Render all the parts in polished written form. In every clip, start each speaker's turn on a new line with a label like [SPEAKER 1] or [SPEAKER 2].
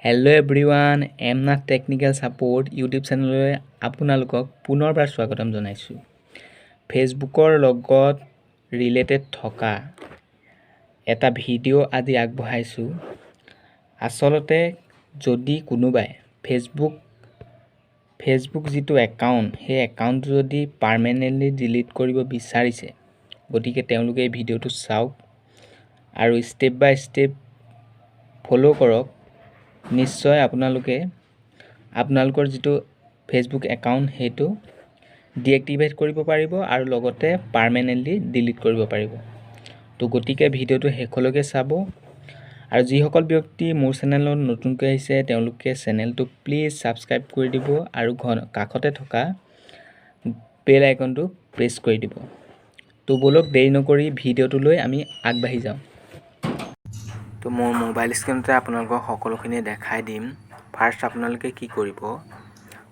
[SPEAKER 1] Hello' everyone, M Nath technical support YouTube চেনেললৈ আপোনালোকক পুনৰবাৰ স্বাগতম জনাইছোঁ। ফেচবুকৰ লগত ৰিলেটেড থকা এটা ভিডিঅ' আজি আগবঢ়াইছোঁ। আচলতে যদি কোনোবাই ফেচবুক যিটো একাউণ্ট, সেই একাউণ্টটো যদি পাৰ্মানেণ্টলি ডিলিট কৰিব বিচাৰিছে, গতিকে তেওঁলোকে এই ভিডিঅ'টো চাওক আৰু ষ্টেপ বাই ষ্টেপ ফ'ল' কৰক। নিশ্চয় আপোনালোকে আপোনালোকৰ যিটো ফেচবুক একাউণ্ট, সেইটো ডিএক্টিভেট কৰিব পাৰিব আৰু লগতে পাৰ্মানেণ্টলি ডিলিট কৰিব পাৰিব। তো গতিকে ভিডিঅ'টো শেষলৈকে চাব আৰু যিসকল ব্যক্তি মোৰ চেনেলত নতুনকৈ আহিছে, তেওঁলোকে চেনেলটো প্লিজ ছাবস্ক্ৰাইব কৰি দিব আৰু কাষতে থকা বেল আইকনটো প্ৰেছ কৰি দিব। তো ব'লক, দেৰি নকৰি ভিডিঅ'টোলৈ আমি আগবাঢ়ি যাওঁ। তো মোৰ মোবাইল স্ক্ৰীণতে আপোনালোকক সকলোখিনি দেখাই দিম। ফাৰ্ষ্ট আপোনালোকে কি কৰিব?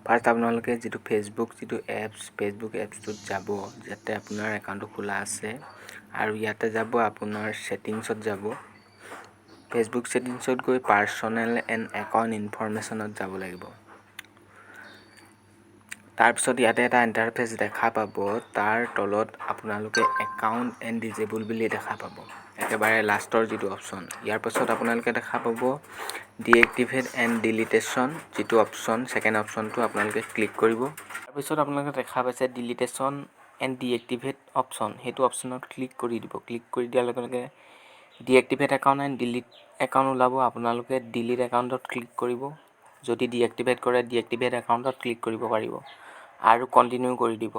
[SPEAKER 1] ফাৰ্ষ্ট আপোনালোকে যিটো ফেচবুক যিটো এপছ, ফেচবুক এপছটোত যাব, যাতে আপোনাৰ একাউণ্টটো খোলা আছে আৰু ইয়াতে যাব, আপোনাৰ ছেটিংছত যাব। ফেচবুক ছেটিংছত গৈ পাৰ্চনেল এণ্ড একাউণ্ট ইনফৰমেশ্যনত যাব লাগিব। তাৰপিছত ইয়াতে এটা ইণ্টাৰফেচ দেখা পাব। তাৰ তলত আপোনালোকে একাউণ্ট এণ্ড ডিজেবল বুলি দেখা পাব, একেবাৰে লাষ্টৰ যিটো অপশ্যন। ইয়াৰ পাছত আপোনালোকে দেখা পাব ডিএক্টিভেট এণ্ড ডিলিটেশ্যন যিটো অপশ্যন, ছেকেণ্ড অপশ্যনটো আপোনালোকে ক্লিক কৰিব। তাৰপিছত আপোনালোকে দেখা পাইছে ডিলিটেশ্যন এণ্ড ডিএক্টিভেট অপশ্যন, সেইটো অপশ্যনত ক্লিক কৰি দিব। ক্লিক কৰি দিয়াৰ লগে লগে deactivate account and delete account ওলাব। আপোনালোকে ডিলিট একাউণ্টত ক্লিক কৰিব। যদি ডিএক্টিভেট কৰে, ডিএক্টিভেট একাউণ্টত ক্লিক কৰিব পাৰিব আৰু কণ্টিনিউ কৰি দিব।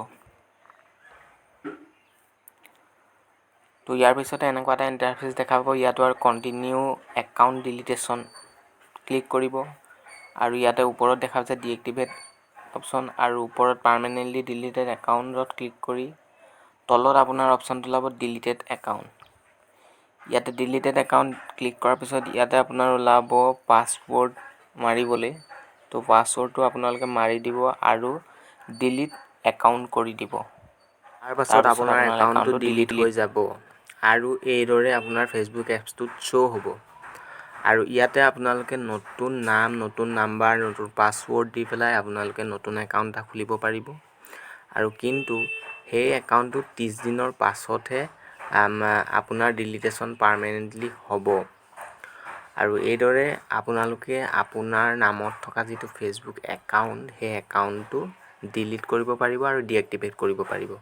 [SPEAKER 1] তো ইয়াৰ পিছতে এনেকুৱা এটা ইণ্টাৰফেচ দেখা পাব। ইয়াতো আৰু কণ্টিনিউ একাউণ্ট ডিলিটেশ্যন ক্লিক কৰিব আৰু ইয়াতে ওপৰত দেখা পাইছে ডিএক্টিভেট অপশ্যন আৰু ওপৰত পাৰ্মানেণ্টলি ডিলিটেড একাউণ্টত ক্লিক কৰি তলত আপোনাৰ অপশ্যনটো ওলাব ডিলিটেড একাউণ্ট। ইয়াতে ডিলিটেড একাউণ্ট ক্লিক কৰাৰ পিছত ইয়াতে আপোনাৰ ওলাব পাছৱৰ্ড মাৰিবলৈ। তো পাছৱৰ্ডটো আপোনালোকে মাৰি দিব আৰু ডিলিট একাউণ্ট কৰি দিব। তাৰপাছত আপোনাৰ একাউণ্টটো ডিলিট হৈ যাব আৰু এইদৰে আপোনাৰ ফেচবুক এপছটোত শ্ব' হ'ব আৰু ইয়াতে আপোনালোকে নতুন নাম, নতুন নাম্বাৰ, নতুন পাছৱৰ্ড দি পেলাই আপোনালোকে নতুন একাউণ্ট এটা খুলিব পাৰিব। আৰু কিন্তু সেই একাউণ্টটো 30 দিনৰ পাছতহে আপোনাৰ ডিলিটেশ্যন পাৰ্মানেণ্টলি হ'ব। আৰু এইদৰে আপোনালোকে আপোনাৰ নামত থকা যিটো ফেচবুক একাউণ্ট, সেই একাউণ্টটো ডিলিট কৰিব পাৰিব আৰু ডিএক্টিভেট কৰিব পাৰিব।